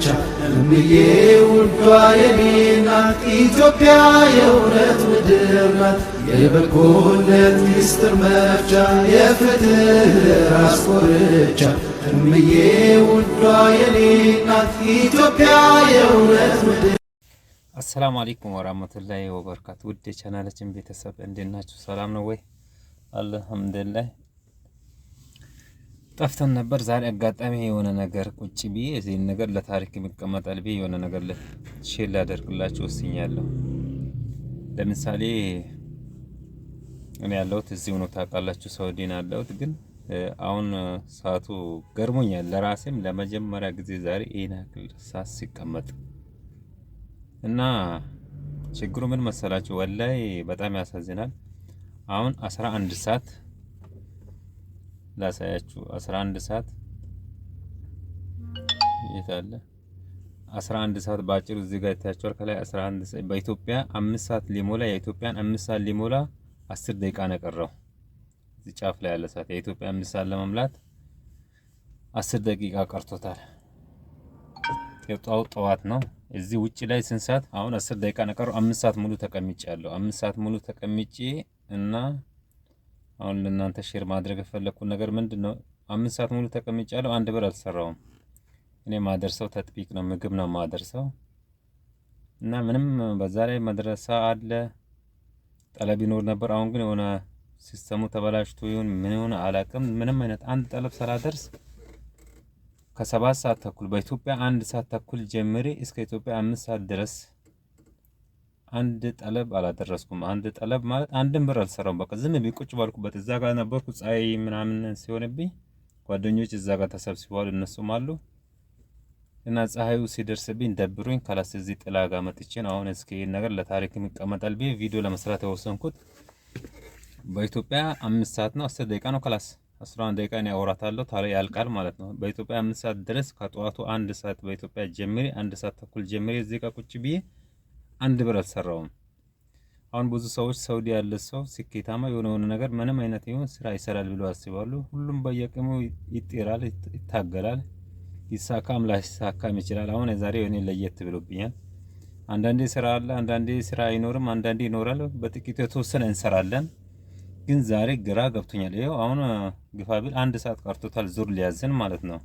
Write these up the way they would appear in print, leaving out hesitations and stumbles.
ኮርቻ እምዬ ውዷ የኔ ናት ኢትዮጵያ የእውነት ምድር ናት። የበጎነት ሚስጥር መፍቻ የፍትህ ራስ ኮርቻ እምዬ ውዷ የኔ ናት ኢትዮጵያ የእውነት ምድር። السلام عليكم ورحمة الله وبركاته። ውድ የቻናላችን ቤተሰብ እንዴት ናችሁ? ሰላም ነው ወይ? አልሐምዱሊላህ። ጠፍተን ነበር። ዛሬ አጋጣሚ የሆነ ነገር ቁጭ ብዬ እዚህን ነገር ለታሪክ የሚቀመጣል ብዬ የሆነ ነገር share ላደርግላችሁ ወስኛለሁ። ለምሳሌ እኔ ያለሁት እዚሁ ነው፣ ታውቃላችሁ፣ ሳውዲ ነው ያለሁት። ግን አሁን ሰዓቱ ገርሞኛል። ለራሴም ለመጀመሪያ ጊዜ ዛሬ ይሄን ያክል ሰዓት ሲቀመጥ እና ችግሩ ምን መሰላችሁ? ወላይ በጣም ያሳዝናል። አሁን 11 ሰዓት ላሳያችሁ። 11 ሰዓት የት አለ? 11 ሰዓት በአጭሩ እዚህ ጋር ይታያችኋል። ከላይ 11 ሰዓት በኢትዮጵያ 5 ሰዓት ሊሞላ፣ የኢትዮጵያን 5 ሰዓት ሊሞላ 10 ደቂቃ ነው የቀረው። እዚህ ጫፍ ላይ ያለ ሰዓት የኢትዮጵያ 5 ሰዓት ለመምላት 10 ደቂቃ ቀርቶታል። የጧው ጠዋት ነው። እዚህ ውጭ ላይ ስንት ሰዓት? አሁን 10 ደቂቃ ነው የቀረው። 5 ሰዓት ሙሉ ተቀምጬ ያለሁ። 5 ሰዓት ሙሉ ተቀምጬ እና አሁን ለእናንተ share ማድረግ የፈለኩት ነገር ምንድን ነው? 5 ሰዓት ሙሉ ተቀምጬ ያለሁ። አንድ ብር አልሰራውም። እኔ ማደርሰው تطبيق ነው፣ ምግብ ነው ማደርሰው እና ምንም በዛ ላይ መድረሳ አለ طلب ይኖር ነበር። አሁን ግን የሆነ system ኡ ተበላሽቶ ይሁን ምን ይሁን አላውቅም። ምንም አይነት አንድ طلب ሳላደርስ ከ7 ሰዓት ተኩል በኢትዮጵያ 1 ሰዓት ተኩል ጀምሬ እስከ ኢትዮጵያ 5 ሰዓት ድረስ አንድ طلب አላደረስኩም። አንድ طلب ማለት አንድም ብር አልሰራውም። በቃ ዝም ብዬ ቁጭ ባልኩበት እዛ ጋር ነበርኩ። ፀሐይ ምናምን ሲሆንብኝ ጓደኞች እዛ ጋር ተሰብስበዋል፣ እነሱም አሉ እና ፀሐዩ ሲደርስብኝ ደብሮኝ خلاص እዚህ ጥላ ጋር መጥቼ ነው አሁን እስኪ ይሄን ነገር ለታሪክ ይቀመጣል ብዬ ቪዲዮ ለመስራት የወሰንኩት። በኢትዮጵያ 5 ሰዓት ነው፣ 10 ደቂቃ ነው። خلاص 11 ደቂቃ እኔ አወራታለሁ ታዲያ ያልቃል ማለት ነው። በኢትዮጵያ 5 ሰዓት ድረስ ከጠዋቱ 1 ሰዓት በኢትዮጵያ ጀምሬ፣ 1 ሰዓት ተኩል ጀምሬ እዚህ ጋር ቁጭ ብዬ አንድ ብር አልሰራውም። አሁን ብዙ ሰዎች ሳውዲ ያለ ሰው ስኬታማ የሆነ የሆነ ነገር ምንም አይነት ይሁን ስራ ይሰራል ብሎ ያስባሉ። ሁሉም በየቅሙ ይጥራል፣ ይታገላል። ይሳካም ላይሳካም ይችላል። አሁን የዛሬው እኔ ለየት ብሎብኛል። አንዳንዴ ስራ አለ፣ አንዳንዴ ስራ አይኖርም፣ አንዳንዴ ይኖራል። በጥቂቱ የተወሰነ እንሰራለን። ግን ዛሬ ግራ ገብቶኛል። ይኸው አሁን ግፋ ቢል 1 ሰዓት ቀርቶታል ዙር ሊያዝን ማለት ነው።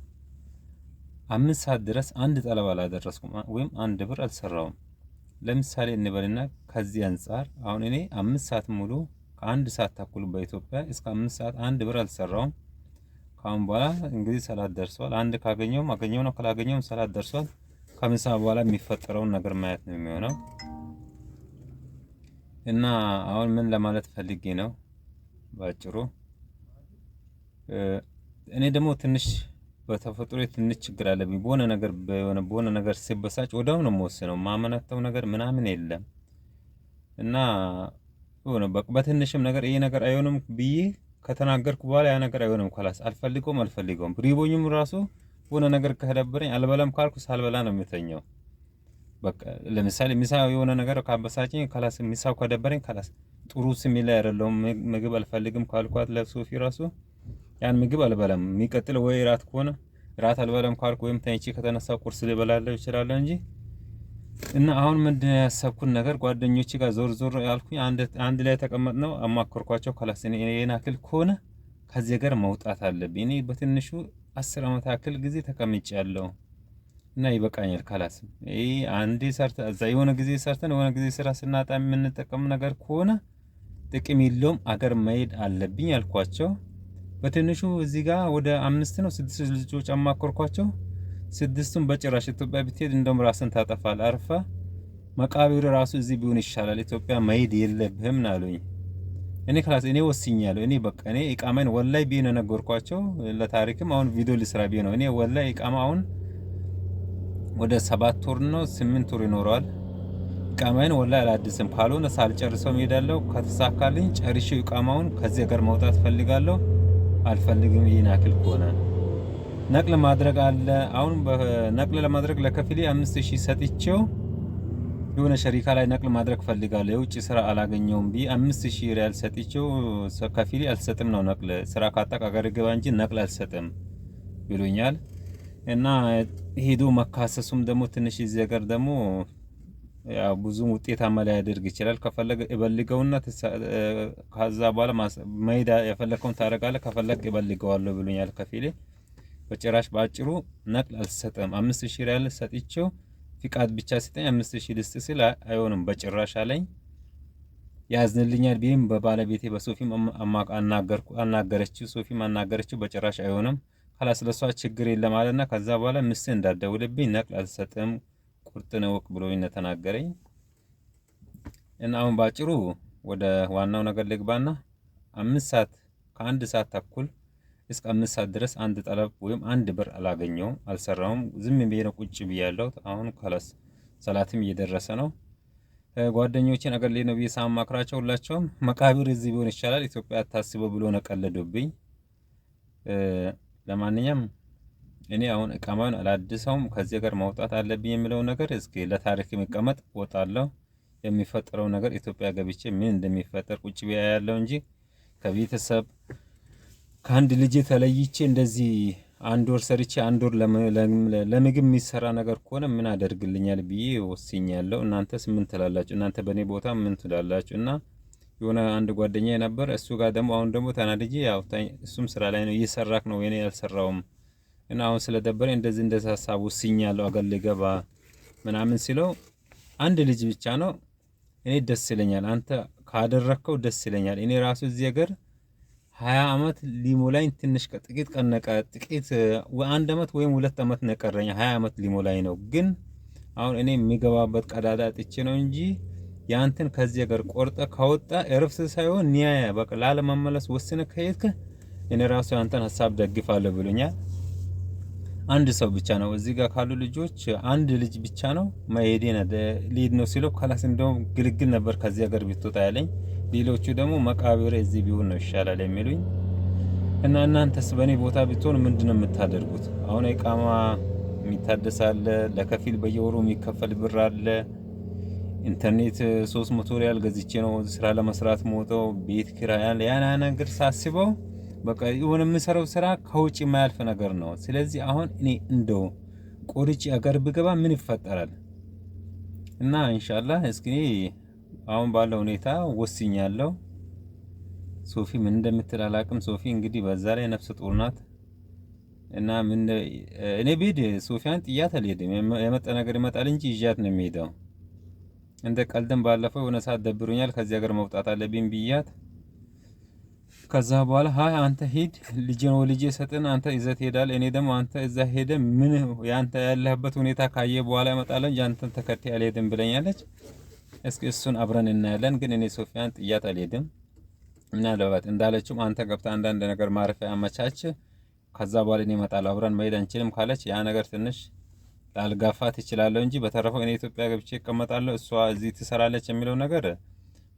5 ሰዓት ድረስ አንድ طلب አላደረስኩም ወይም አንድ ብር አልሰራውም። ለምሳሌ እንበልና ከዚህ አንጻር አሁን እኔ 5 ሰዓት ሙሉ ከ1 ሰዓት ተኩል በኢትዮጵያ እስከ 5 ሰዓት አንድ ብር አልሰራውም። ከአሁን በኋላ እንግዲህ ሰላት ደርሷል። አንድ ካገኘውም አገኘው ነው፣ ካላገኘውም ሰላት ደርሷል። ከምሳ በኋላ የሚፈጠረውን ነገር ማየት ነው የሚሆነው። እና አሁን ምን ለማለት ፈልጌ ነው ባጭሩ፣ እኔ ደግሞ ትንሽ በተፈጥሮ ትንሽ ችግር አለብኝ። በሆነ ነገር ሲበሳጭ ወዲያው ነው የምወስነው። ማመነተው ነገር ምናምን የለም እና የሆነ በትንሽም ነገር ይሄ ነገር አይሆንም ብዬ ከተናገርኩ በኋላ ያ ነገር አይሆንም። خلاص አልፈልገውም አልፈልገውም። ሪቦኝም ራሱ የሆነ ነገር ከደበረኝ አልበላም ካልኩ ሳልበላ ነው የምተኛው። በቃ ለምሳሌ ምሳ የሆነ ነገር ካበሳጨኝ خلاص ምሳው ከደበረኝ خلاص ጥሩ ስሜት ላይ አይደለሁም። ምግብ አልፈልግም ካልኳት ለሶፊ ራሱ ያን ምግብ አልበላም። የሚቀጥለው ወይ ራት ከሆነ ራት አልበላም ካልኩ ወይም ተኝቼ ከተነሳ ቁርስ ልበላለሁ እችላለሁ እንጂ። እና አሁን ምንድን ያሰብኩት ነገር ጓደኞቼ ጋር ዞር ዞር ያልኩኝ አንድ ላይ ተቀመጥነው አማከርኳቸው። خلاص እኔ ይሄን ያክል ከሆነ ከዚህ ጋር መውጣት አለብኝ። እኔ በትንሹ 10 ዓመት ያክል ጊዜ ተቀምጬያለሁ እና ይበቃኛል። خلاص ይሄ አንዴ ሰርተ እዛ የሆነ ጊዜ ሰርተን የሆነ ጊዜ ስራ ስናጣ የምንጠቀም ነገር ከሆነ ጥቅም የለውም። አገር መሄድ አለብኝ ያልኳቸው በትንሹ እዚህ ጋር ወደ አምስት ነው ስድስት ልጆች አማከርኳቸው። ስድስቱን በጭራሽ ኢትዮጵያ ብትሄድ እንደውም ራስን ታጠፋል፣ አርፈ መቃብር ራሱ እዚህ ቢሆን ይሻላል፣ ኢትዮጵያ መሄድ የለብህም አሉኝ። እኔ خلاص እኔ ወስኛለሁ። እኔ በቃ እኔ ኢቃማን ወላይ ብዬ ነው ነገርኳቸው። ለታሪክም አሁን ቪዲዮ ልስራ ብዬ ነው። እኔ ወላይ ኢቃማ አሁን ወደ 7 ወር ነው 8 ወር ይኖረዋል። ኢቃማዬን ወላይ አላድስም፣ ካልሆነ ሳልጨርሰው እሄዳለሁ። ከተሳካልኝ ጨርሼው ኢቃማውን ከዚህ ሀገር መውጣት ፈልጋለሁ። አልፈልግም ይሄን ያክል ከሆነ نقل ማድረግ አለ። አሁን نقل ለማድረግ ለ كفيل ኤ 5000 ሰጥቼው የሆነ شركة ላይ نقل ማድረግ ፈልጋለሁ። የውጭ ስራ አላገኘውም ብዬ 5000 ሪያል ሰጥቼው كفيل ኤ አልሰጥም ነው፣ نقل ስራ ካጣ አገር ግባ እንጂ نقل አልሰጥም ብሎኛል። እና ሄዶ መካሰሱም ደግሞ ትንሽ እዚህ ሀገር ደግሞ ያው ብዙም ውጤታማ ላያደርግ ይችላል። ከፈለገ እበልገውና ከዛ በኋላ መሄድ የፈለግከውን ታደርጋለህ፣ ከፈለግ እበልገዋለሁ ብሎኛል ከፊሌ። በጭራሽ በአጭሩ نقل አልሰጥም። 5000 ሪያል ሰጥቼው ፍቃድ ብቻ ስጠኝ 5000 ልስጥ ስል አይሆንም በጭራሽ አለኝ። ያዝንልኛል ብዬም በባለቤቴ በሶፊም አናገረችው፣ ሶፊም አናገረችው። በጭራሽ አይሆንም خلاص ለሷ ችግር የለም አለና ከዛ በኋላ ሚስትህ እንዳትደውልብኝ نقل አልሰጥም ቁርጥን እወቅ ብሎኝ ተናገረኝ። እና አሁን ባጭሩ ወደ ዋናው ነገር ልግባና 5 ሰዓት ከ1 ሰዓት ተኩል እስከ 5 ሰዓት ድረስ አንድ طلب ወይም አንድ ብር አላገኘውም፣ አልሰራውም። ዝም ብዬ ነው ቁጭ ብያለሁት። አሁን خلاص ሰላትም እየደረሰ ነው። ጓደኞቼን አገር ላይ ነው ብዬ ሳማክራቸው ሁላቸውም መቃብር እዚህ ቢሆን ይሻላል ኢትዮጵያ አታስበው ብሎ ነው ቀለዱብኝ። ለማንኛውም እኔ አሁን እቃማውን አላድሰውም፣ ከዚህ ጋር መውጣት አለብኝ የሚለው ነገር እስኪ ለታሪክ የሚቀመጥ ወጣለሁ። የሚፈጠረው ነገር ኢትዮጵያ ገብቼ ምን እንደሚፈጠር ቁጭ ብዬ ያለው እንጂ ከቤተሰብ ከአንድ ልጄ ተለይቼ እንደዚህ አንድ ወር ሰርቼ አንድ ወር ለምግብ የሚሰራ ነገር ከሆነ ምን አደርግልኛል ብዬ ወስኛለሁ። እናንተስ ምን ትላላችሁ? እናንተ በእኔ ቦታ ምን ትላላችሁ? እና የሆነ አንድ ጓደኛ ነበር፣ እሱ ጋር ደግሞ አሁን ደግሞ ተናድጄ ያው እሱም ስራ ላይ ነው፣ እየሰራክ ነው፣ እኔ ያልሰራውም እና አሁን ስለደበረኝ እንደዚህ እንደዚህ ሀሳብ ወስኛለሁ አገር ልገባ ምናምን ሲለው አንድ ልጅ ብቻ ነው፣ እኔ ደስ ይለኛል፣ አንተ ካደረግከው ደስ ይለኛል። እኔ ራሱ እዚህ ሀገር 20 አመት ሊሞላኝ ትንሽ ጥቂት ቀን ጥቂት 1 አመት ወይም 2 አመት ነቀረኝ። 20 አመት ሊሞላኝ ነው። ግን አሁን እኔ የሚገባበት ቀዳዳ አጥቼ ነው እንጂ ያንተን ከዚህ ሀገር ቆርጠ ካወጣ እረፍት ሳይሆን ኒያያ በቃ ላለመመለስ ወስነ ከሄድክ እኔ ራሱ ያንተን ሀሳብ ደግፋለሁ ብሎኛል። አንድ ሰው ብቻ ነው እዚህ ጋር ካሉ ልጆች አንድ ልጅ ብቻ ነው መሄዴ ሊሄድ ነው ሲለው خلاص እንደውም ግልግል ነበር ከዚህ ሀገር ብትወጣ ያለኝ። ሌሎቹ ደግሞ መቃብር እዚህ ቢሆን ነው ይሻላል የሚሉኝ። እና እናንተስ በእኔ ቦታ ብትሆን ምንድነው የምታደርጉት? አሁን إقامة የሚታደስ አለ፣ ለ كفيل በየወሩ የሚከፈል ብር አለ። ኢንተርኔት 300 ሪያል ገዝቼ ነው ስራ ለመስራት ሞተው፣ ቤት ኪራይ አለ። ያን ነገር ሳስበው በቃ የሆነ የምሰራው ስራ ከውጭ የማያልፍ ነገር ነው። ስለዚህ አሁን እኔ እንደው ቆርጬ አገር ብገባ ምን ይፈጠራል? እና ኢንሻአላህ እስኪ አሁን ባለው ሁኔታ ወስኛለሁ። ሶፊ ምን እንደምትል አላቅም። ሶፊ እንግዲህ በዛ ላይ ነፍሰ ጡር ናት እና ምን እኔ ብሄድ ሶፊያን ጥያት አልሄድም። የመጣ ነገር ይመጣል እንጂ ይዣት ነው የሚሄደው። እንደ ቀልድም ባለፈው የሆነ ሰዓት ደብሮኛል ከዚህ ሀገር መውጣት አለብኝ ብያት፣ ከዛ በኋላ ሀይ አንተ ሂድ፣ ልጄን ወልጄ ሰጥን አንተ ይዘህ ትሄዳለህ። እኔ ደግሞ አንተ እዛ ሄደ ምን ያንተ ያለህበት ሁኔታ ካየ በኋላ እመጣለሁ እንጂ አንተን ተከትዬ አልሄድም ብለኛለች። እስኪ እሱን አብረን እናያለን። ግን እኔ ሶፊያን ጥያት አልሄድም። ምናልባት እንዳለችውም አንተ ገብተህ አንዳንድ ነገር ማረፊያ አመቻች፣ ከዛ በኋላ እኔ እመጣለሁ፣ አብረን መሄድ አንችልም ካለች ያ ነገር ትንሽ ላልጋፋት እችላለሁ እንጂ በተረፈው እኔ ኢትዮጵያ ገብቼ እቀመጣለሁ፣ እሷ እዚህ ትሰራለች የሚለው ነገር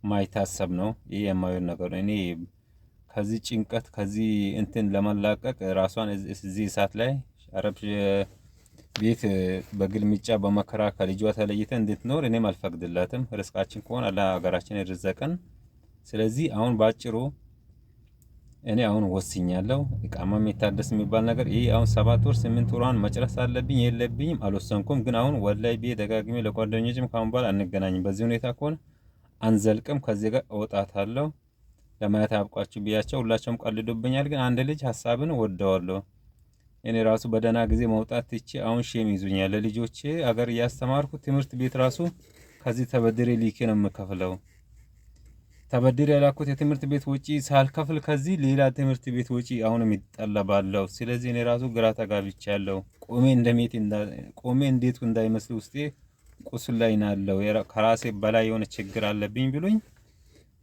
ማይታሰብ ነው። ይሄ የማይሆን ነገር ነው። እኔ ከዚህ ጭንቀት ከዚህ እንትን ለመላቀቅ ራሷን እዚህ እሳት ላይ አረብ ቤት በግልምጫ በመከራ ከልጇ ተለይተ እንድትኖር እኔም አልፈቅድላትም። ርስቃችን ከሆነ አላህ ሀገራችን ይርዘቀን። ስለዚህ አሁን ባጭሩ እኔ አሁን ወስኛለሁ። إقامة የሚታደስ የሚባል ነገር ይሄ አሁን 7 ወር 8 ወሯን መጨረስ አለብኝ የለብኝም አልወሰንኩም። ግን አሁን ወላይ ብዬ ደጋግሜ ለጓደኞችም ካሁን በኋላ አንገናኝም፣ በዚህ ሁኔታ ከሆነ አንዘልቅም፣ ከዚህ ጋር እወጣታለሁ፣ ለማየት ያብቃችሁ ብያቸው ሁላቸውም ቀልዶብኛል። ግን አንድ ልጅ ሀሳብን ወደዋለሁ። እኔ ራሱ በደህና ጊዜ መውጣት ትቼ አሁን shame ይዙኛል። ለልጆቼ አገር እያስተማርኩ ትምህርት ቤት ራሱ ከዚህ ተበድሬ ሊኬ ነው የምከፍለው። ተበድሬ ያላኩት የትምህርት ቤት ወጪ ሳልከፍል ከዚህ ሌላ ትምህርት ቤት ወጪ አሁንም ይጠለባለሁ። ስለዚህ እኔ ራሱ ግራ ተጋብቻለሁ። ቆሜ እንደሜት ቆሜ እንዴት እንዳይመስል ውስጤ ቁስል ላይ ናለው። ከራሴ በላይ የሆነ ችግር አለብኝ ብሎኝ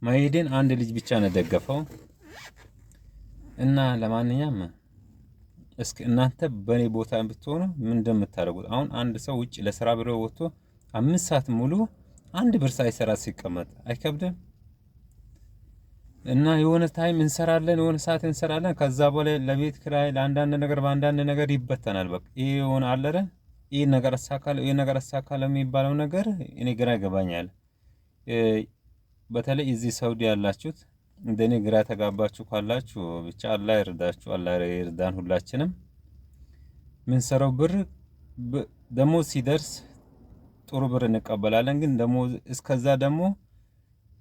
መሄዴን አንድ ልጅ ብቻ ነው ደገፈው። እና ለማንኛውም እስኪ እናንተ በእኔ ቦታ ብትሆኑ ምን እንደምታደርጉት። አሁን አንድ ሰው ውጭ ለስራ ብሎ ወጥቶ 5 ሰዓት ሙሉ አንድ ብር ሳይሰራ ሲቀመጥ አይከብድም? እና የሆነ time እንሰራለን፣ የሆነ ሰዓት እንሰራለን። ከዛ በኋላ ለቤት ኪራይ፣ ለአንዳንድ ነገር በአንዳንድ ነገር ይበተናል። በቃ ይሄ የሆነ አለረ ይሄ ነገር አሳካለሁ፣ ይሄ ነገር አሳካለሁ የሚባለው ነገር እኔ ግራ ይገባኛል። በተለይ እዚህ ሳውዲ ያላችሁት እንደኔ ግራ ተጋባችሁ ካላችሁ ብቻ አላህ ይርዳችሁ፣ አላህ ይርዳን ሁላችንም። ምንሰራው ብር ደሞዝ ሲደርስ ጥሩ ብር እንቀበላለን። ግን ደሞዝ እስከዛ ደግሞ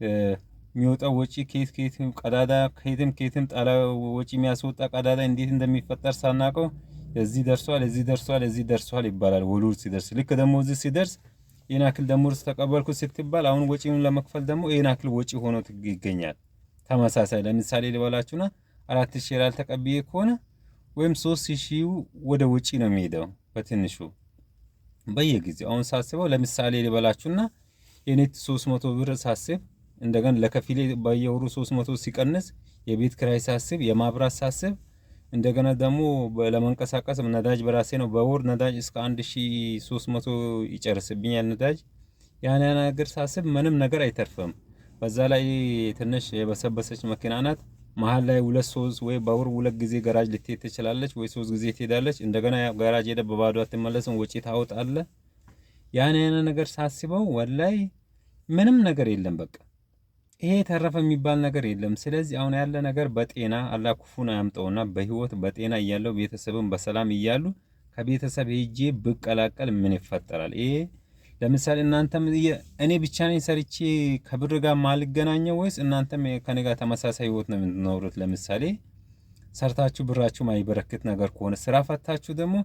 የሚወጣው ወጪ ከየት ከየት ቀዳዳ ከየትም ከየትም ጣላ ወጪ የሚያስወጣ ቀዳዳ እንዴት እንደሚፈጠር ሳናውቀው እዚህ ደርሷል፣ እዚህ ደርሷል፣ እዚህ ደርሷል ይባላል። ወሩ ሲደርስ ልክ ደሞዝ ሲደርስ ይህን ያክል ደሞዝ ተቀበልኩ ስትባል አሁን ወጪውን ለመክፈል ደግሞ ይህን ያክል ወጪ ሆኖ ይገኛል። ተመሳሳይ ለምሳሌ ልበላችሁና 4000 ሪያል ተቀብዬ ከሆነ ወይም 3000 ወደ ወጪ ነው የሚሄደው በትንሹ በየጊዜው። አሁን ሳስበው ለምሳሌ ልበላችሁና የኔት 300 ብር ሳስብ እንደገና ለከፊሌ በየወሩ 300 ሲቀንስ የቤት ክራይ ሳስብ፣ የማብራት ሳስብ፣ እንደገና ደግሞ ለመንቀሳቀስ ነዳጅ በራሴ ነው። በወር ነዳጅ እስከ 1300 ይጨርስብኛል ነዳጅ። ያን ነገር ሳስብ ምንም ነገር አይተርፍም። በዛ ላይ ትንሽ የበሰበሰች መኪና ናት። መሀል ላይ ሁለት ሶስት ወይ በወር ሁለት ጊዜ ገራጅ ልትሄድ ትችላለች፣ ወይ ሶስት ጊዜ ትሄዳለች። እንደገና ገራጅ ሄደ በባዶ አትመለስም፣ ወጪ ታወጣለ። ያን ነገር ሳስበው ወላይ ምንም ነገር የለም በቃ ይሄ ተረፈ የሚባል ነገር የለም። ስለዚህ አሁን ያለ ነገር በጤና አላህ ክፉን አያምጠውና በህይወት በጤና እያለው ቤተሰብን በሰላም እያሉ ከቤተሰብ ሄጄ ብቀላቀል ምን ይፈጠራል? ይሄ ለምሳሌ እናንተም እኔ ብቻ ነኝ ሰርቼ ከብር ጋር ማልገናኘው ወይስ እናንተም ከኔ ጋር ተመሳሳይ ህይወት ነው የምትኖሩት? ለምሳሌ ሰርታችሁ ብራችሁ ማይበረክት ነገር ከሆነ ስራ ፈታችሁ ደግሞ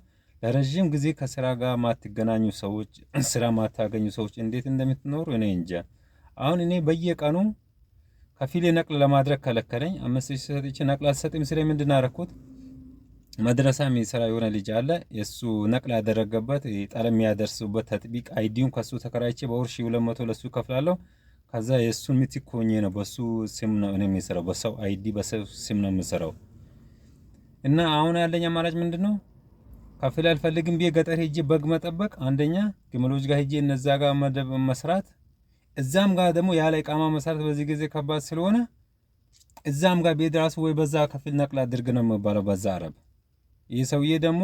ለረዥም ጊዜ ከስራ ጋር ማትገናኙ ሰዎች፣ ስራ ማታገኙ ሰዎች እንዴት እንደምትኖሩ እኔ እንጃ። አሁን እኔ በየቀኑ ከፊሌ ነቅል ለማድረግ ከለከለኝ። 5000 ሰጥቼ ነቅል አልሰጥም ሲለኝ ምንድን አደረኩት? መድረሳ የሚሰራ የሆነ ልጅ አለ። የሱ ነቅል ያደረገበት ጠለም የሚያደርሱበት ተጥቢቅ ID ውን ከሱ ተከራይቼ በወር 1200 ለሱ ከፍላለሁ። ከዛ የሱን ምትክ ሆኜ ነው በሱ ስም ነው እኔ የሚሰራው፣ በሰው ID በሰው ስም ነው የምሰራው። እና አሁን ያለኝ አማራጭ ምንድነው? ከፊል አልፈልግም ብዬ ገጠር ሄጄ በግ መጠበቅ አንደኛ፣ ግመሎች ጋር ሄጄ እነዛ ጋር መደብ መስራት፣ እዛም ጋር ደግሞ ያለ ኢቃማ መስራት በዚህ ጊዜ ከባድ ስለሆነ እዛም ጋር ቤት ራሱ ወይ በዛ ከፊል ነቅል አድርግ ነው የሚባለው በዛ አረብ። ይህ ሰውዬ ደግሞ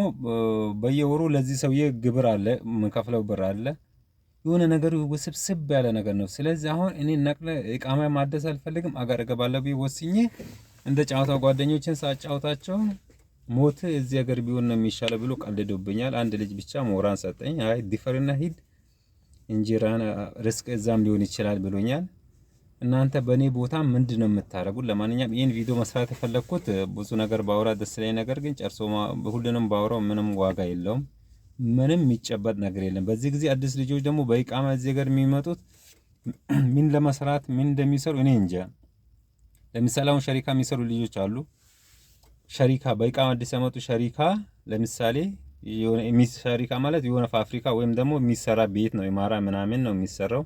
በየወሩ ለዚህ ሰውዬ ግብር አለ፣ የምንከፍለው ብር አለ። የሆነ ነገሩ ውስብስብ ያለ ነገር ነው። ስለዚህ አሁን እኔ ነቅለ ኢቃማ ማደስ አልፈልግም፣ አገር እገባለሁ ብዬ ወስኜ እንደ ጨዋታ ጓደኞችን ሳጫውታቸው ሞት እዚህ ሀገር ቢሆን ነው የሚሻለው ብሎ ቀልዶብኛል። አንድ ልጅ ብቻ ሞራን ሰጠኝ። አይ ዲፈርና ሂድ እንጀራን ርስቅ እዛም ሊሆን ይችላል ብሎኛል። እናንተ በእኔ ቦታ ምንድን ነው የምታደርጉት? ለማንኛውም ይህን ቪዲዮ መስራት የፈለግኩት ብዙ ነገር ባውራ ደስ ላይ፣ ነገር ግን ጨርሶ ሁሉንም ባውራው ምንም ዋጋ የለውም። ምንም የሚጨበጥ ነገር የለም። በዚህ ጊዜ አዲስ ልጆች ደግሞ በኢቃማ እዚህ ሀገር የሚመጡት ምን ለመስራት ምን እንደሚሰሩ እኔ እንጃ። ለምሳሌ አሁን ሸሪካ የሚሰሩ ልጆች አሉ። ሸሪካ በኢቃማ አዲስ ያመጡ ሸሪካ ለምሳሌ የሆነ ሸሪካ ማለት የሆነ ፋብሪካ ወይም ደግሞ የሚሰራ ቤት ነው፣ ኢማራ ምናምን ነው የሚሰራው።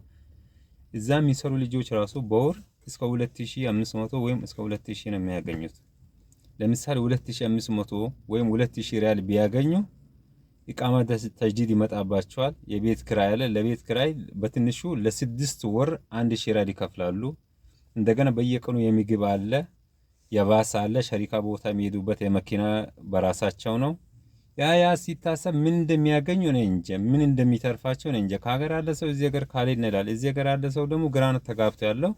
እዛ የሚሰሩ ልጆች ራሱ በወር እስከ 2500 ወይም እስከ 2000 ነው የሚያገኙት። ለምሳሌ 2500 ወይም 2000 ሪያል ቢያገኙ ኢቃማ ተጅዲድ ይመጣባቸዋል። የቤት ክራይ አለ። ለቤት ክራይ በትንሹ ለ6 ወር 1000 ሪያል ይከፍላሉ። እንደገና በየቀኑ የምግብ አለ፣ የባስ አለ፣ ሸሪካ ቦታ የሚሄዱበት የመኪና በራሳቸው ነው። ያ ያ ሲታሰብ ምን እንደሚያገኙ እኔ እንጃ፣ ምን እንደሚተርፋቸው እኔ እንጃ። ከሀገር ያለ ሰው እዚህ ሀገር ካልሄድን ይላል። እዚህ ሀገር ያለ ሰው ደግሞ ግራ ነው ተጋብቶ ያለው።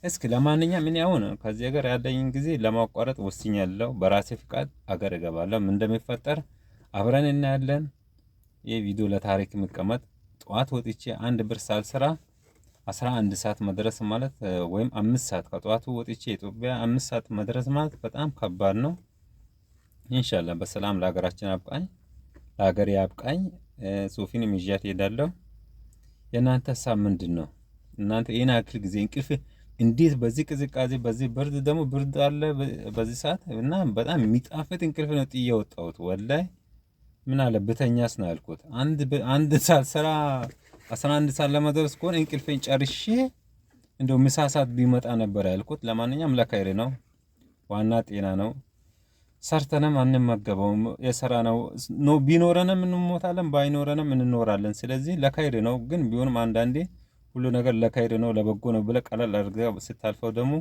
እስኪ ለማንኛውም እኔ አሁን ከዚህ ሀገር ያለኝን ጊዜ ለማቋረጥ ወስኛለሁ። በራሴ ፍቃድ አገር እገባለሁ። ምን እንደሚፈጠር አብረን እናያለን። ይህ ቪዲዮ ለታሪክ የሚቀመጥ፣ ጠዋት ወጥቼ አንድ ብር ሳልሰራ 11 ሰዓት መድረስ ማለት ወይም 5 ሰዓት ከጠዋቱ ወጥቼ ኢትዮጵያ 5 ሰዓት መድረስ ማለት በጣም ከባድ ነው። ኢንሻአላህ በሰላም ለሀገራችን አብቃኝ፣ ለሀገሬ አብቃኝ። ሶፊንም ይዣት እሄዳለሁ። የእናንተ ሀሳብ ምንድን ነው? እናንተ ይህን ያክል ጊዜ እንቅልፍ እንዴት በዚህ ቅዝቃዜ በዚህ ብርድ፣ ደግሞ ብርድ አለ በዚህ ሰዓት እና በጣም የሚጣፍጥ እንቅልፍ ነው ጥዬ ወጣሁት። ወላይ ምን አለ ብተኛስ ነው ያልኩት። አንድ ሳልሰራ 11 ሰዓት ለመድረስ ከሆነ እንቅልፌን ጨርሼ እንደው ምሳ ሰዓት ቢመጣ ነበር ያልኩት። ለማንኛውም ለካይሬ ነው፣ ዋና ጤና ነው። ሰርተንም አንመገበውም። የሰራ ነው ቢኖረንም እንሞታለን፣ ባይኖረንም እንኖራለን። ስለዚህ ለካይር ነው። ግን ቢሆንም አንዳንዴ ሁሉ ነገር ለካይር ነው ለበጎ ነው ብለህ ቀለል አድርገህ ስታልፈው ደግሞ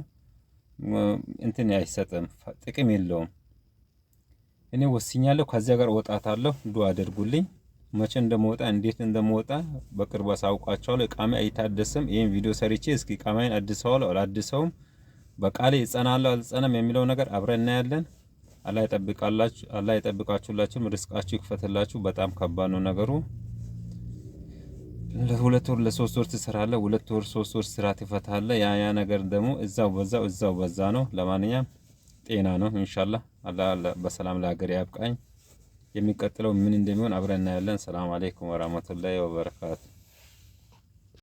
እንትን አይሰጥም፣ ጥቅም የለውም። እኔ ወስኛለሁ፣ ከዚያ ጋር እወጣታለሁ። ዱአ አድርጉልኝ። መቼ እንደምወጣ እንዴት እንደምወጣ በቅርቡ አሳውቃቸዋለሁ። ኢቃማ አይታደስም። ይሄን ቪዲዮ ሰርቼ እስኪ ኢቃማዬን አድሰዋለሁ አላድሰውም፣ በቃሌ እጸናለሁ አልጸናም የሚለው ነገር አብረን እናያለን። አላህ ይጠብቃላችሁ፣ አላህ ይጠብቃችሁላችሁም ርስቃችሁ ይክፈትላችሁ። በጣም ከባድ ነው ነገሩ። ለ2 ወር ለ3 ወር ትሰራለህ፣ 2 ወር 3 ወር ስራ ትፈታለህ። ያ ያ ነገር ደግሞ እዛው በዛው እዛው በዛ ነው። ለማንኛውም ጤና ነው። ኢንሻአላህ አላህ በሰላም ለሀገር ያብቃኝ። የሚቀጥለው ምን እንደሚሆን አብረን እናያለን። ሰላም አለይኩም ወራህመቱላሂ ወበረካቱ።